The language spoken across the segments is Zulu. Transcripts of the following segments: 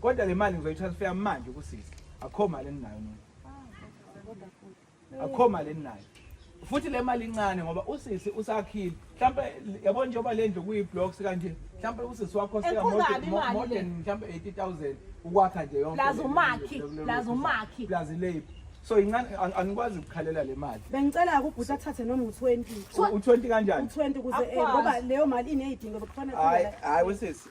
Kodwa le mali ngizoyitransfer manje kusisi. Akho mali eninayo nina. Akho mali eninayo. Futhi le mali incane ngoba usisi usakhile. Mhlambe yabo njengoba le ndlu kuyi-blocks kanje, mhlambe usisi wakho sika Enkulu kabi imali more le. than mhlambe 80,000 ukwakha nje yonke. Plus le- umakhi, le- le- plus umakhi. Plus labor. So incane angikwazi ukukhalela le mali. Bengicela ubhuti athathe noma u-20. U20 kanjani? U-20 ukuze eh, Akwazi. ngoba leyo mali iney'dingo bekufanele Hayi hayi wesisi,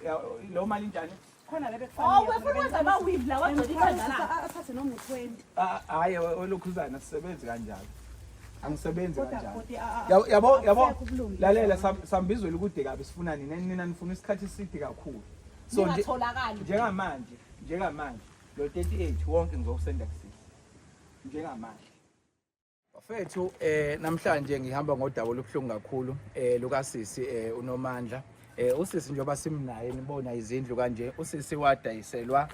lo mali injani? khona la Oh, bekufanele. ufuna ukwenza ama-weave lawa agcwele ikhanda lakhe. Athathe noma u-20. Ah, Hayi olokhuzana sisebenzi kanjalo. Angisebenzi Kodwa kanjalo. bhuti, a- a- Yabo yabo akusekho ubulungiswa. lalela sambizwela ukude kabi sifuna nina nina nifuna isikhathi eside kakhulu. So nje Ningatholakali. njengamanje lo 38 wonke ngizowusenda kusisi. Njengamanje. Bafethu namhlanje ngihamba ngodaba olubuhlungu kakhulu lukasisi uNomandla. Usisi njengoba simnaye nibona izindlu kanje, usisi wadayiselwa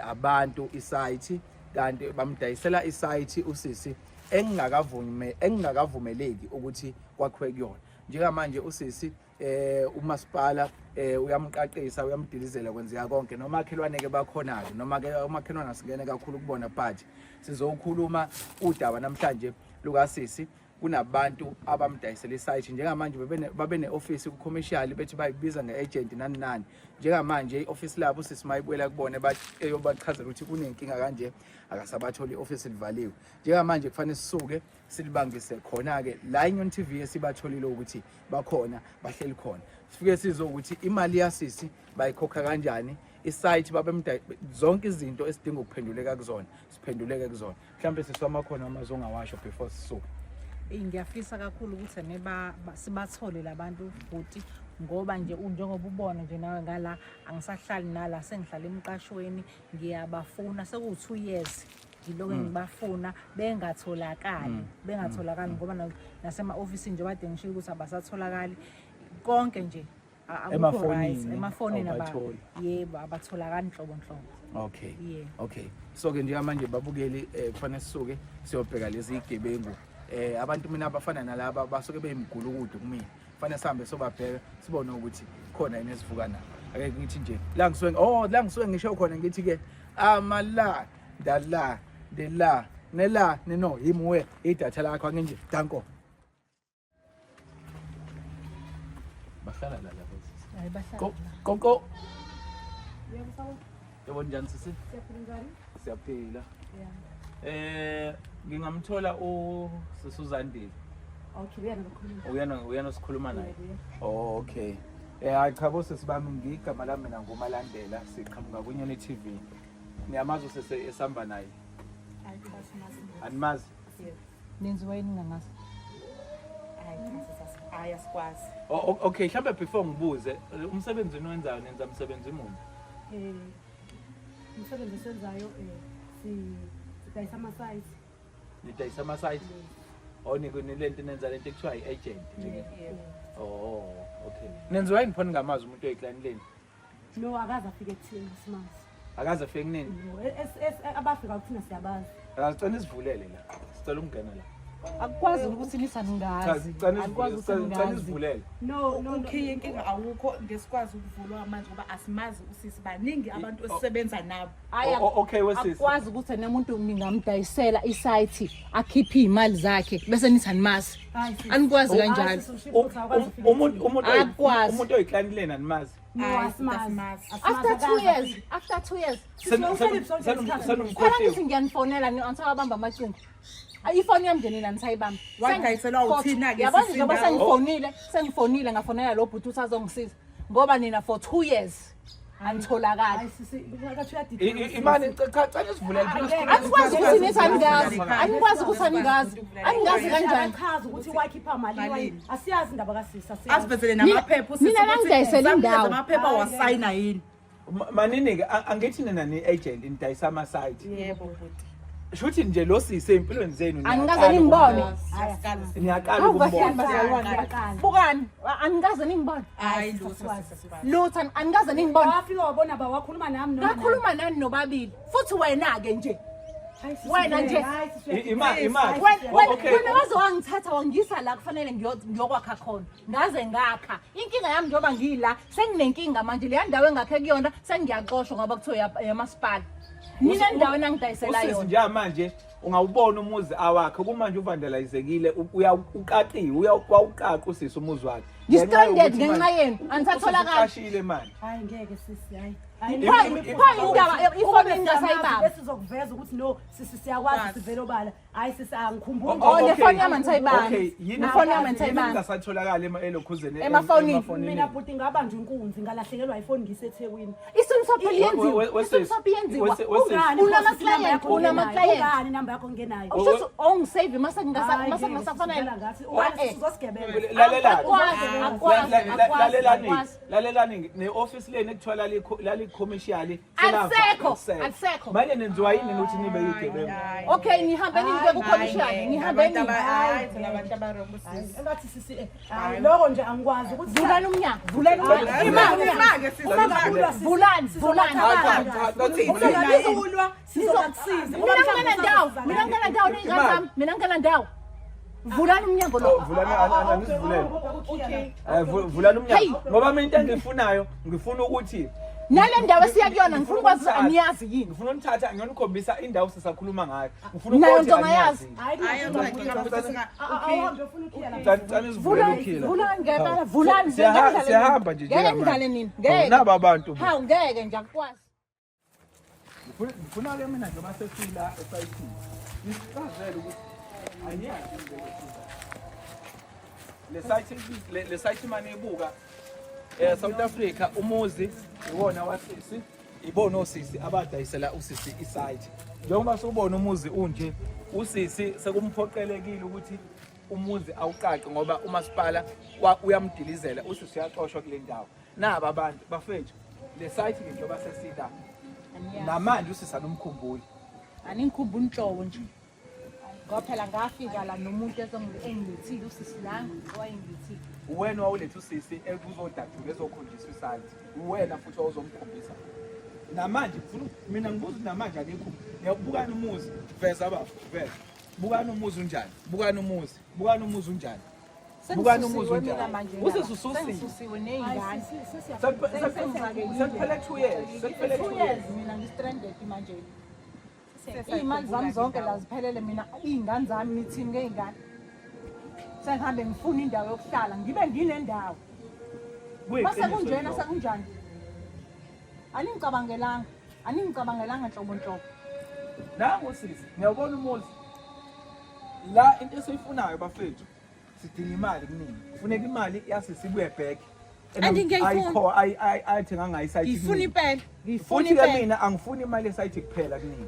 abantu isite, kanti bamdayisela isite usisi engingakavumeleki ukuthi kwakhiwe kuyona. Njengamanje usisi umasipala uyamqaqisa, uyamdilizela, kwenzeka konke. Nomakhelwane ke bakhona ke, noma ke umakhelwane asingene kakhulu kubona, but sizokhuluma udaba namhlanje lukasisi. Kunabantu abamdayisela isite njengamanje babe ne-office ku-commercial, bethi bayibiza nge-agent nani nani. Njengamanje i-office labo usisi mayibuyela kubona eyobachazela ukuthi kunenkinga kanje, akasabatholi, i-office livaliwe. Njengamanje kufanele sisuke silibangise khona-ke la Inyoni TV esibatholile ukuthi bakhona, bahleli khona. Sifike sizwe ukuthi imali yasisi bayikhokha kanjani, isite babemda, zonke izinto esidinga ukuphenduleka kuzona siphenduleke kuzona. Mhlawumbe sisi wami akhona amazwi ongawasho before sisuke. Eyi, ngiyafisa kakhulu ukuthi ene sibathole labantu bhuti, ngoba nje njengoba ubona nje nawe ngala angisahlali nala, sengihlala emqashweni, ngiyabafuna sekuwu-2 years ngilokhu ngibafuna bengatholakali, bengatholakali ngoba nasema-ofisini nje kade ngishilo ukuthi abasatholakali konke nje. Akukho Emafonini, right. Emafonini awubatholi. yebo, abatholakali nhlobo nhlobo. Okay. Yeah. Okay. So ke njengamanje babukeli kufanele sisuke siyobheka lezi igebengu. Abantu mina abafana nalaba basuke beyimgulukudu kumina. Kufanele sihambe sobabheka sibone ukuthi khona yini esivuka nabo. Ake ngithi nje la ngisuke, oh la ngisuke ngisho khona ngithi ke amala dala de la nela neno yimwe idatha lakho anginje danko. Bahlala la lapho sisi. Hayi, bahlala la. Koko. Yebo, sawubona. Yebo, njani sisi? Siyaphila, njani? Siyaphila. Yeah. Ngingamthola u sisi uZandile? Okay, uyena lokhuluma. Uyena osikhuluma naye. Yebo, yebo. Oh, okay. Hayi cha bo sisi bami, ngigama lami mina nguMalandela, siqhamuka kwiNyoni TV. Niyamazi usese esihamba naye? Hayi cha, simazi. Animazi? Yebo. Nenziwa yini ngangazi? Hayi cha, sisi, hayi asikwazi. Oh, okay, mhlambe before ngibuze, umsebenzi eniwenzayo nenza umsebenzi muni? Umsebenzi esiwenzayo sidayisa ama-site. Nidayisa ama-site? Oh, nilento nenza lento ekuthiwa i-agent. Yebo. Oh, okay. Nenziwa yini pho ningamazi umuntu oyiclient leni? No, akaze afike kuthina simazi. Akaze afike kunini? No, abafika kuthina siyabazi. Akazicela isivulele la. Sicela ukungena la. Akukwazi ukuthi nithi Cha, aningazi. sicela Akukwazi ukuthi sicela ningazi. isivulele. No, no, no. Ukhiye inkinga awukho ngesikwazi ukuvulwa manje ngoba asimazi usisi, baningi abantu esisebenza nabo. Hayi, Oh, oh, okay, wesisi. akukwazi ukuthi nomuntu ningamdayisela isite akhiphe iy'mali zakhe bese nithi animazi. Hayi, sisi. Anikwazi Hayi, kanjalo. sisi, usho ukuthi awukwazi ufike Umuntu kuthina. umuntu Akukwazi. umuntu oyiclient leni animazi. No, Hayi, asimazi. asimazi. Asimazi, After 2 akaze years, afike. after 2 years. Senumkhohliwe. Phela ngithi ngiyanifonela anisababamba amacingo. Ayi, ifoni yami nje nina nisayibamba. Wadayiselwa uthina-ke Yabona sisi njengoba ndawo. sengifonile ngafonela lo bhuti uthi azongisiza. Ngoba nina for 2 years anitholakali. Hayi sisi, ngathi uyadideka. Imani cha, cela isivulele. Anikwazi ukuthi nithi anikazi. Anikwazi ukuthi anikazi. Anikazi kanjani? Akachazi ukuthi wakhipha malini. Asiyazi indaba kasisi, asiyazi. Asivezele namaphepha usisi Mina ukuthi nangidayisela samnikeza indawo. amaphepha wasayina yini? Manini-ke angithi nina ni-agent nidayisa ama-site. Yebo bhuti. Shuthi nje lo sisi ey'mpilweni zenu Anikaze niyaqala ningibone. ukumbona. Asikaze. Niyaqala Awu kahle ukumbona. bazalwane. Siyaqala. Bukani, anikaze ningibone. Hayi lutho sisi, asibazi. Lutho anikaze ningibone. Wafika wabona ba wakhuluma nami noma Ngakhuluma nani nobabili. Futhi wena ke nje. Wena nje Imali imali. Wena wena waze wangithatha wangisa la kufanele ngiyokwakha khona. Ngaze ngakha. Inkinga yami njengoba ngila senginenkinga manje leya ndawo engakhe kuyona sengiyaxoshwa ngoba kuthiwa yamasipala. Nina ndawo enangidayisela Usisi yona. njengamanje ungawubona umuzi awakhe kumanje uvandalizekile uqaqiwe uyawuqaqa usisi umuzi wakhe. Ngi-stranded ngenxa yenu anisatholakali. Uqashile manje. Hayi ngeke sisi hayi. Pho indaba ifoni engingasayibamba. Besizokuveza ukuthi no sisi siyakwazi sivele obala. Hayi sisi angikhumbuli. Oh, le phone yami angisayibambi. Okay, yini Le phone yami angisayibambi. Ingasatholakali elokhuzeni Emafonini. Mina bhuti ngabanjwa inkunzi ngalahlekelwa iPhone ngiseThekwini. Isumsophi yenziwa. Isumsophi yenziwa. Unama-client, unama-client. Ungani inamba yakho ngenayo? Ushuthi ongisave mase ngingasa mase ngingasafanele. Ngathi usizozigebenga. Lalelani. Akwazi, akwazi, akwazi, Lalelani. akwazi. Lalelani ne-office leni ekuthiwa lali-commercial Alisekho, alisekho. Manje nenziwa yini ukuthi nibe yigebengu? Okay, nihambe nini ku-commercial? Nihambe nini? Hayi thina abantu abarongo sisi. Engathi sisi hayi lokho nje angikwazi ukuthi Vulani umnyango, vulani umnyango. Imali imali sisi. Uma ngakulwa sisi. Vulani, vulani. Uma ngakulwa sizokusiza. Mina ngingenandawo, mina ngingenandawo ney'ngane zami, mina ngingenandawo. Vulani umnyango lo. Oh, vulani anisivulele. Okay. Vulani Hey. umnyango. Ngoba mina into engiyifunayo ngifuna ukuthi Nale ndawo esiya kuyona ngifuna ukwazi ukuthi aniyazi yini. ngifuna unithatha ngiyonikhombisa indawo sisakhuluma ngayo. Ngifuna Nayo ukuthi ntongayazi. aniyazi. Hayi ngicela ukuthi singa Awuhambe ufuna ukhiya la. Cani nisivulele Vulani, ukhila. vulani ngempela, vulani. Siyahamba nje Ngeke njengamanje. nidlale nini? Hawu, Ngeke. Naba abantu. Hawu ngeke nje akukwazi. Ngifuna ke mina njengoba sesila esayithini. Nisichazele ukuthi aniyazi into esiza. Le site le site manje ibuka South Africa umuzi iwona wasisi ibona osisi abadayisela usisi isite. Njengoba siwubona umuzi unje usisi sekumphoqelekile ukuthi umuzi awuqaqe ngoba umasipala uyamdilizela usisi uyaxoshwa kule ndawo. Naba abantu bafethu le site ke njengoba sesila namanje usisi anomkhumbuli. Aningikhumbuli nhlobo nje. Ngoba phela ngafika la nomuntu engilethile usisi la owayengilethile. Uwena wawuletha usisi ekuzodadula ezokhonjiswa isite. Uwena futhi wawuzomkhombisa. Namanje ngifuna mina ngibuza ukuthi namanje akekho. Ngiyakubukana umuzi veza bafo veza. Bukani umuzi unjani? Bukani umuzi. Bukani umuzi unjani? Bukani umuzi Sengisusiwe mina unjani? manje. Usisi ususiwe. Sengisusiwe ney'ngane. Sekuphele 2 years. Sekuphele 2 2 years years. mina ngi-stranded manje. Iy'mali zami zonke la ziphelele mina iy'ngane zami nithini ngey'ngane. Sengihambe ngifuna indawo yokuhlala ngibe nginendawo. Mase kunjena sekunjani? Aningicabangelanga, aningicabangelanga nhlobo nhlobo. Nangu sisi, ngiyawubona umuzi. La into esiyifunayo bafethu sidinga imali kuningi. Kufuneka imali yasisi ibuye back. And ngiyayifuna. Ayikho ayithenga ngayo isite. Ngifuna impela, ngifuna Futhi ke impela. mina angifuni imali esite kuphela kuningi.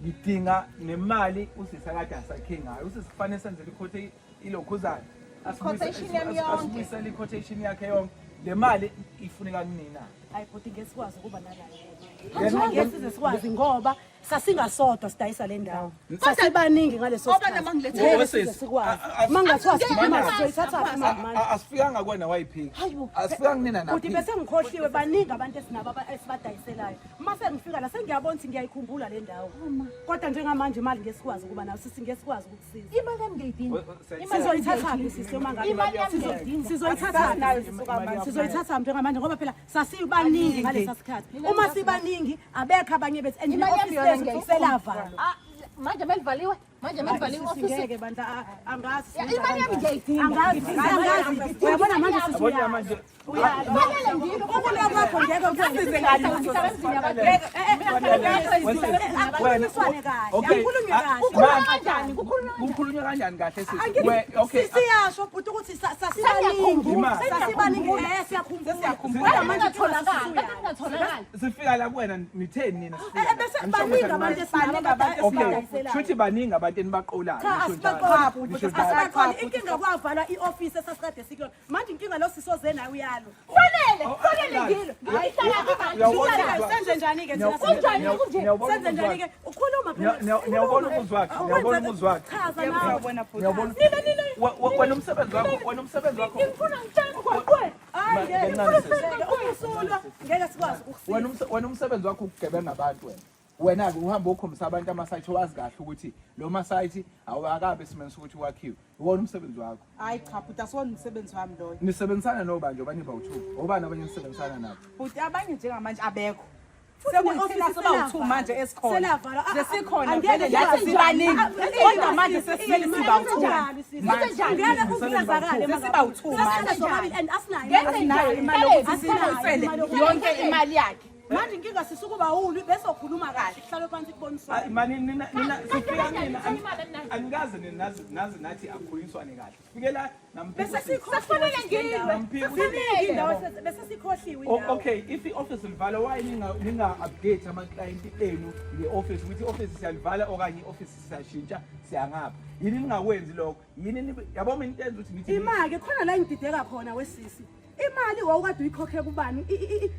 Ngidinga nemali usisi akade asakhe ngayo. Usisi kufanele senzele iquote ilokhuzana. Quotation yami yonke. Asibuyisele i-quotation yakhe yonke. Le mali ifuneka kunina. Hayi bhuti ngeke sikwazi ukuba nalayo. Ngeke size sikwazi ngoba sasingasodwa sidayisa le ndawo. Sasibaningi ngaleso Ngoba sikhathi. noma ngilethe- Ngeke size sikwazi. Mangathiwa sikhipha imali sizoyithatha imali manje. Asifikanga kuwena wayiphika. Asifikanga kunina Bhuti naphika. bese ngikhohliwe baningi abantu esinabo esibadayiselayo. Uma sengifika la sengiyabona ukuthi ngiyayikhumbula le ndawo. Kodwa njengamanje imali ngeke sikwazi ukuba nayo sisi ngeke sikwazi ukukusiza. Imali yami ngiyayidinga. Sizoyithatha sisi uma ngabe Imali yami ngiyayidinga. sizoyithatha sizoyithatha njengamanje ngoba phela sasibaningi ngalesa sikhathi. Uma sibaningi abekho abanye bethu and Imali yami ne-office yona lethu ngiyayifuna. selavalwa. Ah, manje melivaliwe, manje melivaliwe Sisi office. ngeke bandla angazi. Ya, imali yami ngiyayidinga. Angazi angazi. Uyabona manje sisi Yabona uyazi. manje Kufanele ngilo. Ukulwa kwakho ngeke Asize ngalutho. Ngihlala emzini yabantu. Akukhulunyiswane kahle. Okay. Akukhulunywe kahle. Kukhulunywa kanjani? Kukhulunywa kanjani? Kukhulunywa kanjani kahle sisi? Angithi Okay. siyasho bhuti ukuthi sasibaningi. Imali. Sasibaningi siyakhumbula. Sesiyakhumbula. Kodwa manje Ngingatholakali, kade ngingatholakali. Sifika la kuwena nitheni nina sifika? Bese baningi abantu esibaningi abantu Okay. esibadayiselayo. Shuthi baningi abantu enibaqolayo. Cha nisho njalo. asibaqoli Nisho njalo. asibaqoli inkinga kwavalwa i-office esasikade sikuyona manje inkinga lo sisoze nayo uyalo Kufanele, Oh, kufanele ngilo. Ngihlala abantu. Uyawubona Ngihlala- umuzwa- senze njani-ke thina Kunjani kunje? Niyawubona senze umuzwa njani-ke ukhuluma phela Niyawubona umuzwa wakhe, niyawubona umuzwa wakhe. chaza nawe Uyabona bhuti. Niyawubona. Wena umsebenzi wakho, wena umsebenzi wakho. Ngifuna ngitshela emgwaqweni. hayi ngeke Kancane sisi. ngeke umusulwa ngeke sikwazi ukukusiza Wena wena umsebenzi wakho ukugebenga abantu wena. Wena-ke uhamba ukhombisa abantu amasayithi owazi kahle ukuthi lo masayithi awakabe esimeni sokuthi wakhiwe. Iwona umsebenzi wakho. Hayi cha bhuti asiwona umsebenzi wami loyo. Nisebenzisana nobani njengoba niba u-two? Obani abanye nisebenzisana nabo? Bhuti abanye njengamanje abekho. Futhi Sekuyithina ne-office soba u-two manje esikhona. Selavalwa. Ah, ah, Sesikhona angeke vele nathi nje- sibaningi. Ah, ah, Kodwa manje sesisele siba u-two. Njani sisi? Manje. Ngeke usizakale Sesiba u-two manje. Sesele sobabili and asinayo Ngenze imali. Asinayo imali yokuthi Asinayo sibuyisele imali yokuthi- yonke imali yakhe. Manje inkinga sisukuba ulu bese ukhuluma kahle kuhlalwe phansi kuboniswane. Hayi, mani nina nina sifika nina Ngithola imali emnandi. anikaze nina nazi nazi nathi akukhulunyiswane kahle. Sifike la namphika Bese usisi. sikhohliwe Sekufanele ngilwe. Namphika usisi. Ziningi indawo bese sikhohliwe O- indawo. Okay, if i-office livala why ninga ninga update ama client enu nge-office ukuthi i-office siyalivala okanye i-office siyashintsha siyangapha. Yini ningakwenzi lokho? Yini yabo mina into enza ukuthi ngithi Imake khona la engidideka khona wesisi. Imali wawukade uyikhokhe kubani?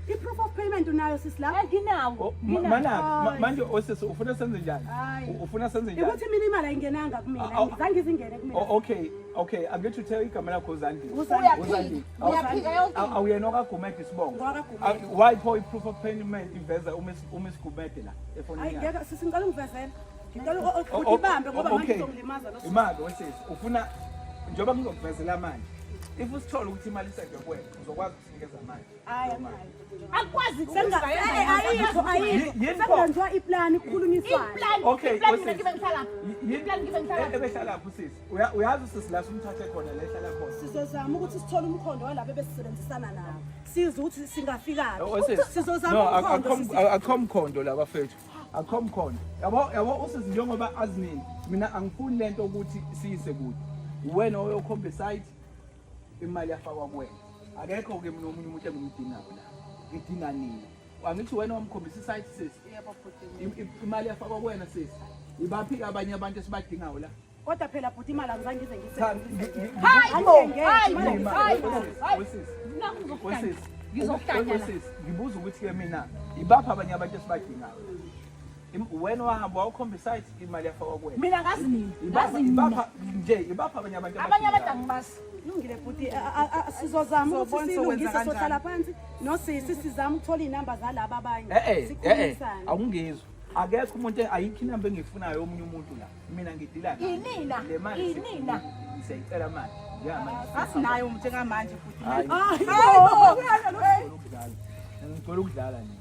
I-proof of payment unayo sisi la? Eh, nginawo. Oh, Nginawo. Mana manje osisi ufuna senze njani? Hayi. Ufuna senze njani? Ukuthi mina imali ayingenanga kumina, Ah, ah. zange izingene kumina. Oh, okay, okay. Angithi uthe igama lakho uZandile. Uzandile. Uzandile. Uyaphika yonke into. Awuyena okaGumede isibongo. NgowakaGumede. Ah, Why pho i-proof of payment iveza uMiss Gumede la efonini Hayi yakhe? ngeke sisi ngicela ungivezele. Ngicela Oh, ukuthi oh, ibambe ngoba oh, manje okay. uzongilimaza lo sisi. Imali wesisi ufuna njengoba ngizokuvezela manje. If usithola ukuthi imali isedwe kuwena uzokwazi ukusinikeza manje. Hayi anginayo. Akwazi Senga eh, ayikho ayikho. Yini pho? Sekungenziwa iplani kukhulunyiswane. Iplan, Okay, iplan wesisi. mina ngibe ngihlala. Iplan ngibe ngihlala. Ebehlala phi usisi? Uyazi usisi la sumthathe khona la ehlala khona. Sizozama ukuthi sithole umkhondo walabo ebesisebenzisana nabo. Sizwe ukuthi singafikaphi. Oh, wesisi. Sizozama No, umkhondo. sisi. akho mkhondo la bafethu. Akho mkhondo. Yabo yabo usisi njengoba azinini. Mina angifuni lento ukuthi siyise kude. Wena oyokhomba isite imali yafakwa kuwena. Akekho ke mina omunye umuntu engimdingayo la. Ngidinga nina. Angithi wena wamkhombisa isite sisi. Yebo bhuti. Imali yafakwa kuwena sisi. Ibaphi abanye abantu esibadingayo la? Kodwa phela bhuti imali angizange ngize Cha, ngiyisebenzise. Hayi bo, hayi bo, Ngima, hayi bo. wesisi, hayi. wesisi, Nakhu ngizokuhlanya. wesisi, Ngizokuhlanya la. wesisi, ngibuza ukuthi ke mina ibaphi abanye abantu esibadingayo wena wahamba wawukhomba isite imali yafakwa kuwena Mina ngazi nina. Ibapha Ngazi nina. ibapha nje ibapha abanye abantu Abanye abantu abadingayo. angibazi. Lungile bhuti sizozama ukuthi Sizobona silungise sokwenza kanjani. sohlala phansi nosisi sizame ukuthola iy'namba zalaba abanye. Eh eh eh eh Sikhulumisane. awungizwa akekho umuntu ayikho inamba engiyifunayo omunye umuntu la mina ngidila naye. Inina, Le mali inina. siyayicela manje njengamanje Asinayo njengamanje bhuti. Hayi. Hayi bo. Ngicela ukudlala. Ngicela ukudlala nina.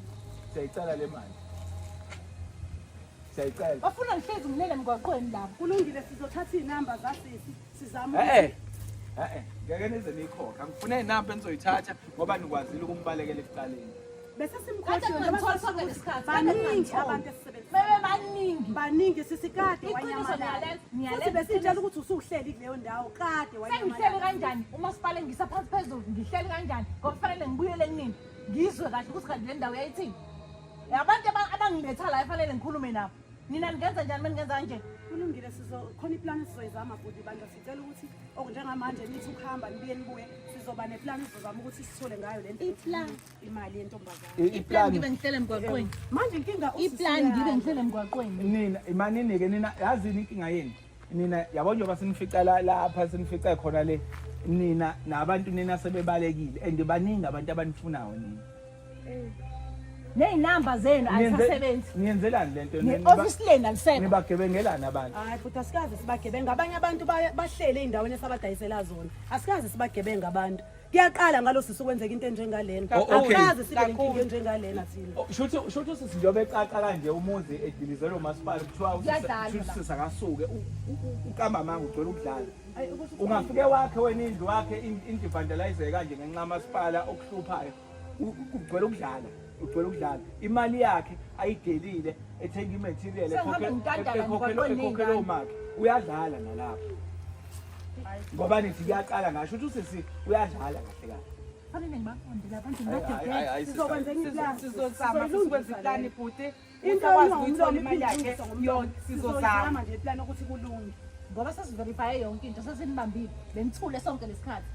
Siyayicela le mali. Siyayicela. Bafuna ngihlezi ngilele emgwaqweni lapho. Kulungile sizothatha iy'namba zasisi sizame Eh eh. Eh eh. Ngeke nize niyikhokhe. Angifune inamba enizoyithatha ngoba nikwazile ukumbalekela ekuqaleni. bese Kade simkhohliwe ngingamthola sonke lesikhathi. Kade baningi ngingamthola. abantu esisebenzisa Bebe baningi. baningi sisi kade Iqiniso wanyamalala ngiyalenza, ngiyalenza futhi besitshela iqiniso. ukuthi usuhleli kuleyo ndawo kade Sengihleli wanyamalala kanjani? Umasipala engisa phansi phezulu ngihleli kanjani? Ngoba kufanele ngibuyele kunini. Ngizwe kahle ukuthi kanti le ndawo yayithini. Abantu abangiletha la efanele ngikhulume nabo. Nina ningenza njani uma ningenza kanje? Kulungile sizo khona iplani esizoyizama bhuti bandla sicela ukuthi okunjengamanje nithi ukuhamba nibuye nibuye sizoba neplani esizozama ukuthi sithole ngayo le nto Iplan. imali yentombazane Iplan ngibe ngihlele emgwaqweni. manje inkinga usisi Iplan ngibe uyazi. ngihlele emgwaqweni. Nina imanini ke nina yazini inkinga yenu. Nina yabo njengoba sinifica la lapha sinifica khona le nina nabantu nina sebebalekile and baningi abantu abanifunayo nina. Ney'namba zenu azisasebenzi. Niyenzelani lento? Ne-ofisi lenu alisekho. Nibagebengelani abantu? Hayi futhi asikaze sibagebenga abanye abantu bahlele ey'ndaweni esabadayisela zona asikaze sibagebenga abantu kuyaqala ngalo sisi ukwenzeka into enjengalena Oh, okay. asikaze sibe nenkinga enjengalena thina Oh, Shuthi shuthi usisi njengoba ecaca kanje umuzi edilizelwe umasipala kuthiwa Kuyadlalwa shuthi la. usisi akasuke uqamba amanga ugcwele ukudlala. Ayi, ukuthi- Ungafike wakhe wena indlu wakhe indlu vandalize kanje ngenxa kamasipala okuhluphayo. Ugcwele ukudlala ugcwele ukudlala imali yakhe ayidelile ethenga imaterial Sengihambe ngidadala emgwaqweni ekhokhela ney'ngane. omakhe uyadlala nalapho ngoba nithi kuyaqala ngasho ukuthi usisi uyadlala kahle kahle Fanele ngibafunde la bantu Hayi, hayi, ngibadedele. hayi, sisi, Sizokwenza enye iplani Sizozama futhi sikwenze iplani bhuti. Into Usakwazi engomlomo ukuyithola imali iphinde yakhe ilungiswe ngomlomo. yonke sizozama. Sizoyizama nje iplani ukuthi kulunge Ngoba sesiverifye yonke into sesinibambile. Benithule sonke lesikhathi.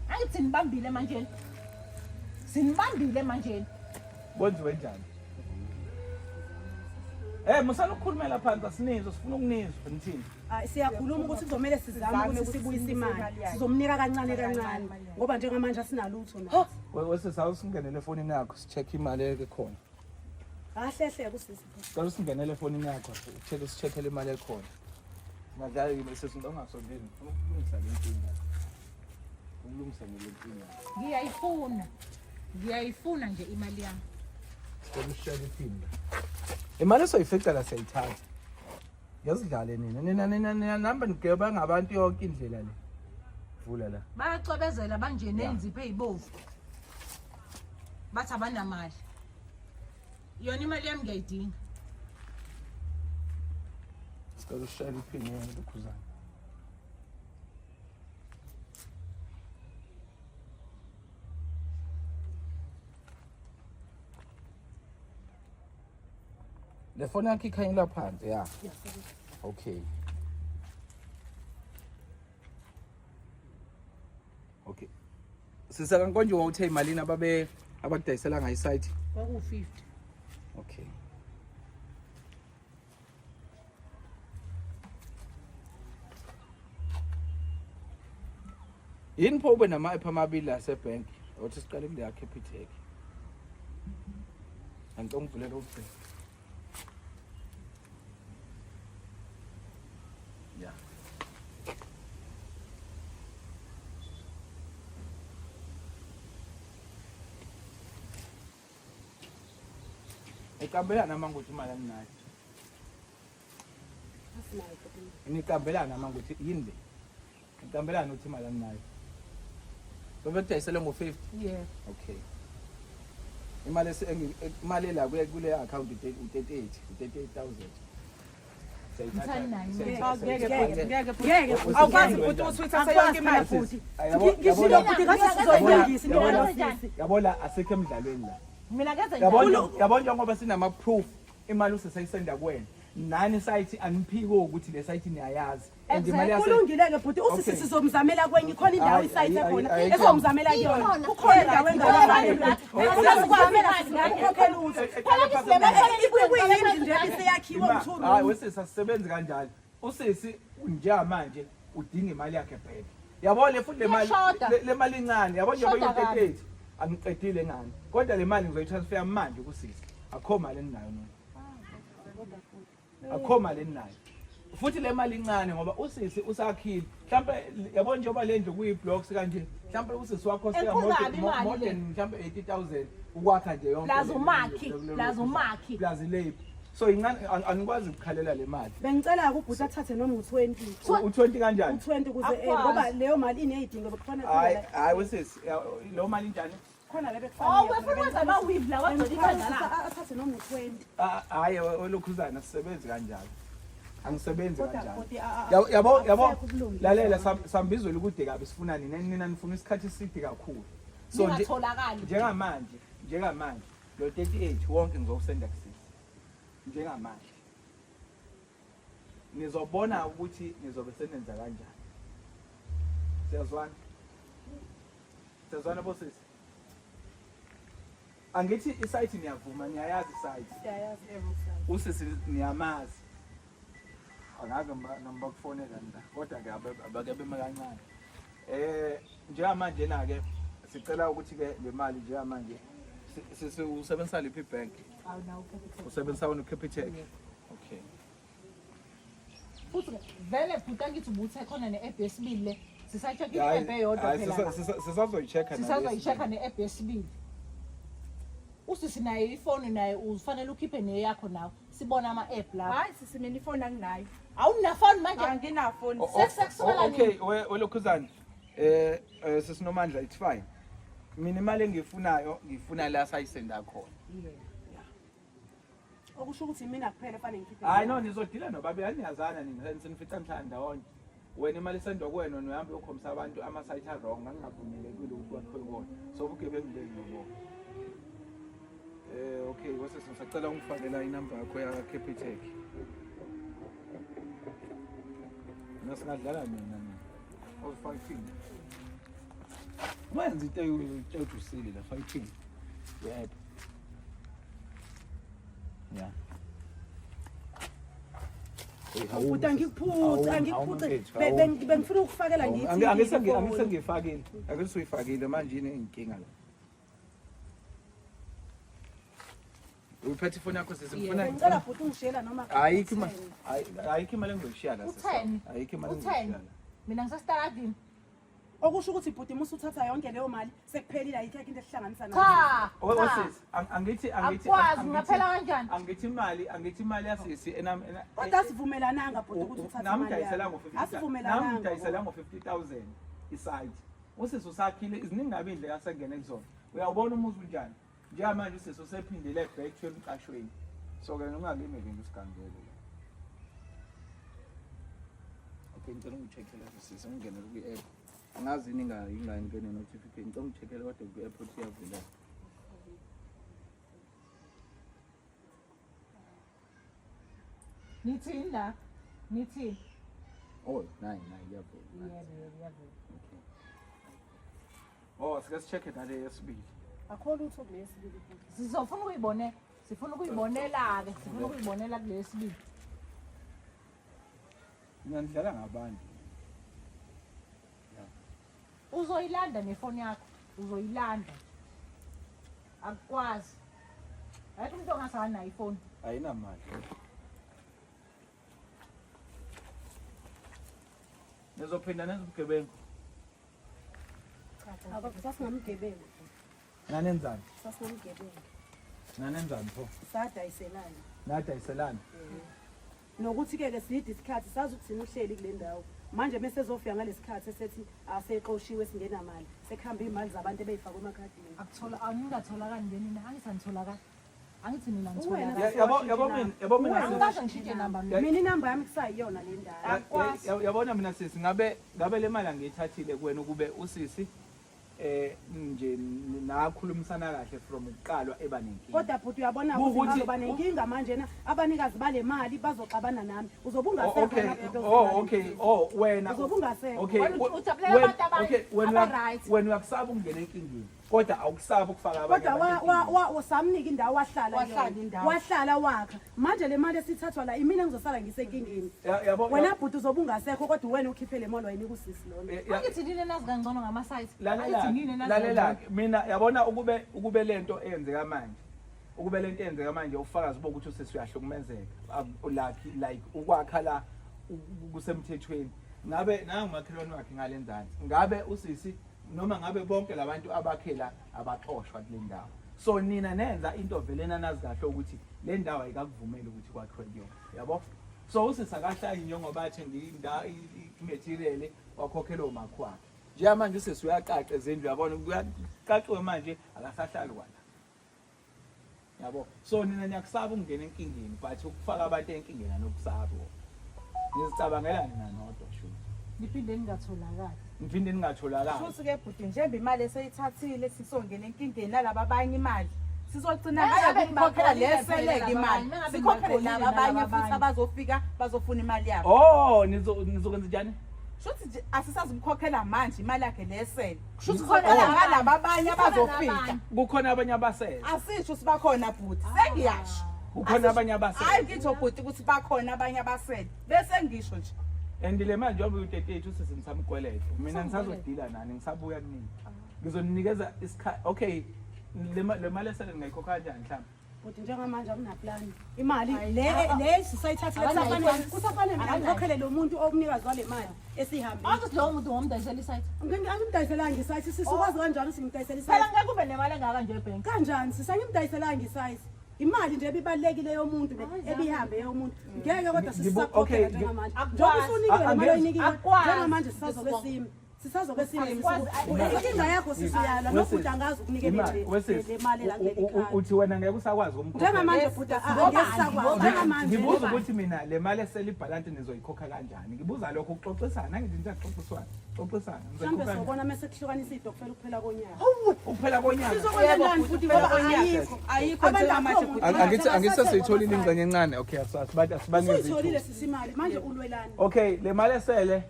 Angithi sinibambile manje. Sinibambile manje. Kwenziwe njani? Eh musana ukukhulumela phansi asinizwe sifuna ukunizwa nithini? Hayi, siyakhuluma ukuthi kuzomele sizame Sizame ukuthi ukuthi sibuyise sibuyise imali imali yakhe. sizomnika kancane kancane ngoba njengamanje asinalutho nathi Wesisi awusingenele efonini yakho si-check imali ekhona. Ahlehle kusisi. Cela usingenele efonini yakho, ucheck usicheckele imali ekhona. Ngadlala kimi sisi ungasondeli, ngifuna ukulungisa le nkinga. Ukulungisa le nkinga. Ngiyayifuna. Ngiyayifuna nje imali yami. Sicela usishayele iphimbo. Imali esoyifica la siyayithatha. Ngiyazidlale nina. Nina nina nina namba nigeba ngabantu yonke indlela le. Vula la. Bayacwebezela banje nenzipho ezibovu. Bathi abanamali. Yona imali yami ngiyayidinga. Sicela usishayele iphini yena lokhuzana. Le foni yakho ikhanyela phansi ya. Okay. Okay. Sisa kaNkonje wawuthe imalini ababe abakudayisela ngayo isite? Kwaku-50. Okay. Yini pho ube nama-app amabili asebhenki? Othi siqale kuleya Capitec. Angicela ungivulele ucingo. Yeah. Iqambelana manje ukuthi imali anginayo. Asinayo bhuti. Niqambelana manje ukuthi yini le? Niqambelana ukuthi imali anginayo. Bebekudayisele ngo-50. Yeah. Okay. Imali esi imali la kule kule account u38 u38000. Ngithani nayo? Ngeke bhuti, ngeke bhuti. Ngeke bhuti. Awukwazi bhuti ukuthi uyithathe yonke imali. Bhuti. Ngishilo bhuti ngathi sizoyilungisa into yalosisi. Yabo la asikho emdlalweni la. Mina ngenze Yabo njani? yabo njengoba sinama proof imali usesayisenda kuwena. Nani sayithi aniphiki ukuthi le sayithi niyayazi. And imali yase Kulungile-ke bhuti usisi Okay. sizomzamela kwenye ikhona indawo Hayi, isayithe ayi, khona ayi, esizomzamela kuyona Ikhona. kukhona indawo engalamali Ikhona. ungazizamela singakukhokhela utho Phela kuyindlu nje ebiseyakhiwe Hayi u-two wesisi asisebenzi kanjalo. Usisi njengamanje udinga imali yakhe back. Yabo le futhi le mali Iyashoda. le mali incane yabo njengoba Shoda kabi. iyo-38 angiqedile ngani. Kodwa le mali ngizoyitransfer manje kusisi. Akho mali enginayo mina. Akho mali enginayo. Futhi le mali incane ngoba usisi usakhile. Mhlambe yabo njengoba le ndlu kuyi-blocks kanje. Mhlambe usisi wakho seka Enkulu more kabi imali more le. than mhlambe 80000 ukwakha nje yonke. Plus le- umakhi, le- le- plus umakhi. Plus i-labor. So incane anikwazi ukukhalela le mali. Bengicela-ke ubhuti athathe noma u-20 U20 kanjani? u-20 ukuze Akwazi. ngoba leyo mali iney'dingo bekufanele Hayi hayi wesisi lo mali injani? khona le Oh, befuna ukwenza ama-weave lawa agcwele ikhanda lakhe. athathe noma u-20 Ah, Hayi olokhuzana sisebenzi kanjalo. Angisebenzi Kodwa kanjalo. bhuti, Yabo yabo akusekho ubulungiswa lalela manje. sambizwela ukude kabi sifuna nina nina nifuna isikhathi eside kakhulu. So nje Ningatholakali. njengamanje njengamanje lo 38 wonke ngizowusenda kusisi. Njengamanje. Nizobona ukuthi nizobe senenza kanjani. Siyazwana? Siyazwana bosisi? Angithi isayithi niyavuma niyayazi isayithi. Siyayazi. Usisi niyamazi. Angazi noma noma bakufonela mina kodwa ke abake beme kancane. Eh njengamanje na ke sicela ukuthi ke le mali njengamanje sisi usebenzisa liphi bank? Awunawo uCapitec. Usebenzisa wona uCapitec. Okay. Futhi vele bhuti angithi ubuthe khona ne-app yesibili le. Sisaycheck i-app eyodwa Hayi phela. la. sisazoyi-check-a Sisazoyi-check-a ne-app yesibili. Usisi naye ifoni naye ufanele ukhiphe neyakho nawe. Sibone ama-app lapho. Hayi sisi mina ifoni anginayo. Awunafoni manje? Anginafoni. Sekusukela nini? Okay, welokhuzana. Eh eh, sisinomandla it's fine. Mina imali engiyifunayo ngifuna la sayisenda khona. Okusho ukuthi mina kuphela fanele ngikhiphe. Hayi no nizodila nobabe aniyazana nina senifica nihlala ndawonye. Wena imali isendwa kuwena wena uyahamba uyokhombisa abantu ama-site a-wrong angingavumelekile ukuthi kwakhiwe kuwona. So ubugebengu benu lobo. Eh okay, kwase ngisacela ungifakela inamba yakho ya Capitec. Mina singadlala mina mina. Ozifaka ithini? Wenza into eyodusile la faka ithini? Yebo. Yeah. Bhuti angikuphuci, angikuphuci. Bengifuna ukufakela ngithi. Angisengiyifakile. Angisuyifakile manje inenkinga la. Uyiphethe ifoni yakho sisi ngifuna Ngicela bhuti ungishiyela noma ayikho imali ayikho imali engizoyishiya la sisi. Utheni? Ayikho imali Utheni? engizoyishiya la. Mina ngisesitaladini. Okusho ukuthi bhuti musu uthatha yonke leyo mali sekuphelile ayikho into esihlanganisa nayo. Cha. O- cha. Osisi angithi angithi Akukwazi, kungaphela kanjani? Angithi imali angithi imali yasisi enam Kodwa asivumelananga bhuti ukuthi uthathe imali. namdayisela yami. ngo-50 Asivumelananga. namdayisela ngo-50,000 isite. Usisi usakhile iziningi kabi indlela asengene kuzona. Uyawubona umuzi unjani? Njengamanje usisi usephindile back to emqashweni. So ke ungakimi ke usigangele la. Okay, ngicela ungi-check-ele sisi ungingenele kwi-app. Angazi yini ingangene notification. Ngicela ungi-check-ele kodwa kwi-app ukuthi iyavula. Nithini la? Nithini? Oh, nayi nayi iyavula. Yebo, yebo, iyavula. Okay. Oh, sike si-check-e nale yesibili. Akho lutho kulesibili bhuti. Sizofuna ukuyibonela. Sifuna ukuyibonela ke, sifuna ukuyibonela kulesibili. Mina ngidlala ngabantu. Uzoyilanda nefoni yakho, uzoyilanda. Akukwazi. Ayikho umuntu ongasanayo ifoni. Ayinamali. Nizophinda nenze ubugebengu. Akho sasingamgebengu. Nanenzani? Sasingamgebengu. Nanenzani pho? Sadayiselana. Nadayiselana. Nokuthi ke ke side isikhathi sazi ukuthi thina uhleli kule ndawo. Manje mase ezofika ngalesikhathi esethi asexoshiwe singenamali. Sekuhamba imali zabantu ebeyifakwe emakhadini. Akuthola angingatholakali nje nina, angithi anitholakali. Angithi nina Uwena ngitholakala. Yabo yabo mina yabo mina Uwena sisi. Angikaze ngishintshe namba mina. Mina inamba yami kusayiyona le ndawo. Yabona mina sisi ngabe ngabe le mali angiyithathile kuwena ukube usisi nje nakhulumisana kahle from ukuqalwa eba nenkinga. Kodwa bhuti uyabona ukuthi Kuwukuthi- bazoba nenkinga manje na abanikazi bale mali bazoxabana nami. Uzobe Oh, ungasekho okay. wena bhuti Oh, ozimali. okay. Oh, wena. Uzobe ungasekho. Okay. Wena ujabulela abantu abanye, Okay, wena aba-right. wena uyakusaba ukungena enkingeni. Kodwa awukusabi ukufaka abanye Kodwa abantu wa enkingeni. wa samnika indawo wahlala Wahlala kuyona. indawo. Wahlala wakha. Manje le mali esithathwa la imina ngizosala ngisenkingeni. Yabo Wena bhuti uzobe ungasekho kodwa wena ukhiphe le mali wayinika usisi lona. Angithi nina nazi kangcono ngama-site. Lalela Angithi nina nazi lalela kangcono. mina yabona ukube ukube lento eyenzeka manje ukube lento eyenzeka manje ufakazi bokuthi usisi uyahlukumezeka like like ukwakha la kusemthethweni ngabe nangumakhelwane wakhe ngalenzansi ngabe usisi noma ngabe bonke labantu abakhe la abaxoshwa kule ndawo so nina nenza into vele nanazi kahle ukuthi le ndawo ayikakuvumeli ukuthi kwakhiwe kuyona yabo so usisi akahlali njengoba athenga indawo i-material wakhokhela umakhi wakhe njengamanje usisi uyaqaqa ezindlu yabona kuyaqaqiwe manje akasahlali kwala yabo so nina niyakusaba ukungena enkingeni but ukufaka abantu enkingeni anokusaba nizicabangela nina nodwa shuthi Niphinde ningatholakali. ngiphinde ningatholakali Shuthi ke bhuti njengoba imali eseyithathile sizongena enkingeni nalaba abanye imali. Sizogcina Mengabe ngayo ukukhokhela ngibatholile leseleke phela imali. laba abanye, Sikhokhele mengabe laba abanye ngibatholile futhi abazofika bazofuna imali yabo. oh nizokwenza njani Shuthi nje asisazumkhokhela manje imali yakhe lesele. Shuthi khona Khona nabanye. ngalaba abanye Kukhona abazofika. nabanye. kukhona abanye abasele Asisho sibakhona bhuti. Sengiyasho. kukhona abanye abasele Hayi ngitho bhuti ukuthi bakhona abanye abasele. Bese ngisho nje. and le manje njengoba uyi-38 usisi ngisamkweleta mina ngisazodila nani ngisabuya kunini ngizoninikeza isikhathi okay le mali esele ngingayikhokha kanjani mhlawumbe Bhuti njengamanje akunaplani. Imali le le sisayithathile kusafanele kusafanele mina ngikhokhele lo muntu omnikazi wale mali esihambile. Angithi lowo muntu ngomdayisela isite. Angimdayiselanga isayisi sisi ukwazi kanjani ukuthi ngimdayisele Phela isayisi? ngeke ube nemali engaka nje ebhenki. Kanjani sisi angimdayiselanga isayisi? Imali nje ebibalulekile yomuntu le ebihambe yomuntu. Ngeke kodwa Ngibu- sisakhokhela okay, njengamanje. Akukwazi. Njengoba usunikiwe le mali Angeke- oyinikiwe Akukwazi. njengamanje sisazobe simi. Sisazobe simi. Akukwazi. Inkinga yakho sisi uyala nobhuti angazi ukunikela Imali, le wesisi, le mali la kuleli khaya. uthi wena ngeke usakwazi ukumkhokhela. Njengamanje bhuti angeke sisakwazi. Njengamanje. Ngibuza ukuthi mina le mali esele ibhalansi nizoyikhokha kanjani ngibuza lokho ukuxoxisana angithi nisaxoxiswana xoxisana Mhlawumbe nizoyikhokha kanjani? sobona mase kuhlukanisa idokfela ukuphela konyaka. ukuphela konyaka Sizokwenza njani futhi ngoba ayikho. Ayikho Abantu njengamanje akho bhuti. muntu. Angithi angithi sesiyitholile ingxenye encane okay asibanikeze Usuyitholile sisi imali manje ulwelani? okay le mali esele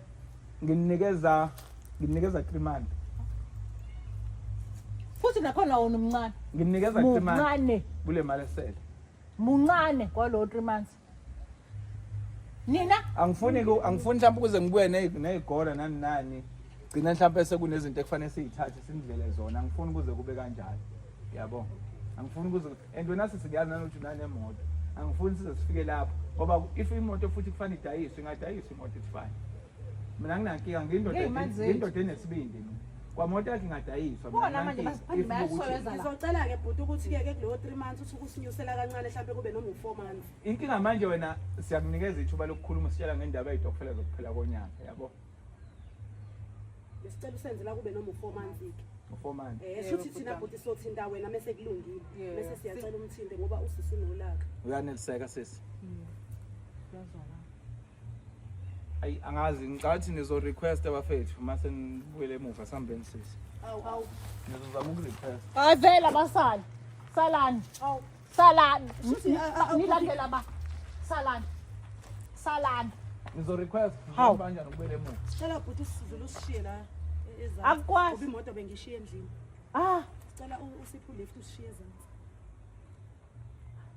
nginikeza nginikeza 3 months Futhi nakhona wona umncane. nginikeza 3 months Muncane. kule mali esele Muncane kwalo 3 months. Nina angifuni angifuni mhlawumbe ukuze ngibuye ney'gora nani nani gcina mhlawumbe sekunezinto ekufanele siy'thathe sindlele zona angifuni kuze kube kanjalo yabo. Angifuni kuze and wena sisi ngiyazi nanokuthi unanemoto. Angifuni size sifike lapho ngoba if imoto futhi kufanele idayiswe ingadayiswa imoto it's fine. Mina nginankinga ngiyindoda Ngey'mali zethu. ngiyindoda enesibindi mina. Kwamoto yakhe ingadayiswa mina Bona manje nginankinga. basiphinde If kuwukuthi- bayasoyeza la. Ngizocela-ke bhuti ukuthi-ke ke kulowo 3 months uthi ukusinyusela kancane mhlawumbe kube noma u-4 months. Inkinga manje wena siyakunikeza ithuba lokukhuluma sitshela ngendaba ey'tokfela zokuphela konyaka yabo. Besicela usenzela kube noma u-4 months-ke. U-4 months. Eh shuthi thina bhuti sothinta wena mese kulungile. Yeah. Mese siyacela umthinte ngoba usisi unolaka. Uyaneliseka sisi. Kuyazwakala. Ayi angazi ngicabanga ukuthi nizo request abafethu mase nibuyele emuva sihambeni sisi. Awu awu Ngizozama ukurequest. Hayi vele abasali. Salani. awu. Salani. Shuthi, Nilandela ba. Salani. Salani. Nizo request Hawu. kanjani ukubuyela emuva. Sicela bhuti usizule usishiye la ezansi. Akukwazi. Ngoba imoto bengishiye endlini. Ah, Sicela usiphe ulift usishiye ezansi.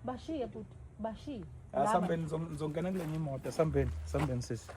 bashiye bhuti, bashiye. Asambeni nizongena kulenye imoto sambeni sambeni sisi.